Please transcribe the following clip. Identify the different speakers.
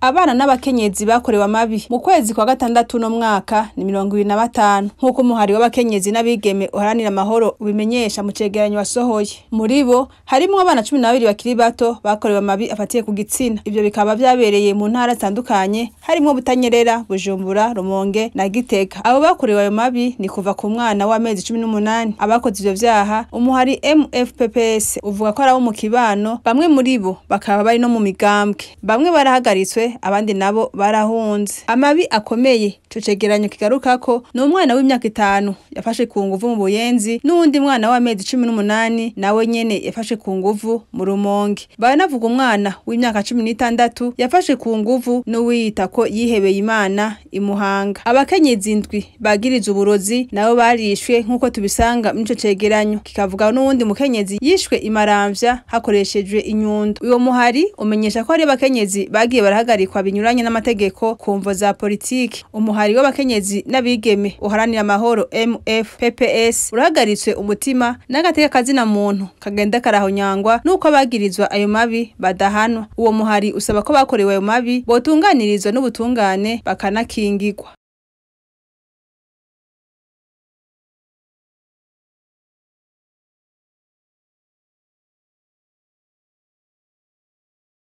Speaker 1: Abana n'abakenyezi bakorewe amabi mu kwezi kwa gatandatu no mwaka ni 25, nk'uko umuhari w'abakenyezi n'abigeme uharanira amahoro ubimenyesha mu cegeranyo wasohoye. Muri bo harimwo abana 12 bakiri bato bakorewe amabi afatiye ku gitsina. Ivyo bikaba vyabereye mu ntara zitandukanye harimwo Butanyerera, Bujumbura, Rumonge na Gitega. Abo bakorewe ayo mabi ni kuva ku mwana w'amezi 18. Abakoze ivyo vyaha, umuhari MFPPS uvuga ko ari abo mu kibano, bamwe muri bo bakaba bari no mu migambwe. Bamwe barahagaritswe, abandi nabo barahunze. Amabi akomeye ico cegeranyo kigarukako ni umwana w'imyaka 5 yafashe ku nguvu mu Buyenzi, n'uwundi mwana w'amezi 18 nawe nyene yafashe ku nguvu mu Rumonge. Baranavuga umwana w'imyaka 16 yafashe ku nguvu n'uwiyita ko yihebeye Imana imuhanga. Abakenyezi 7 bagiriza uburozi nabo barishwe, nk'uko tubisanga muri ico cegeranyo. Kikavuga n'uwundi mukenyezi yishwe imaramvya hakoreshejwe inyundo. Uwo muhari umenyesha ko hari abakenyezi bagiye barahagarikwa binyuranye n'amategeko ku mvo za politiki. Umuhari w'abakenyezi n'abigeme uharanira amahoro MFPPS urahagaritswe umutima n'agateka kazina muntu kagenda karahonyangwa nuko abagirizwa ayo mabi badahanwa. Uwo muhari usaba ko bakorewe ayo mabi botunganirizwa n'ubutungane bakanakingirwa.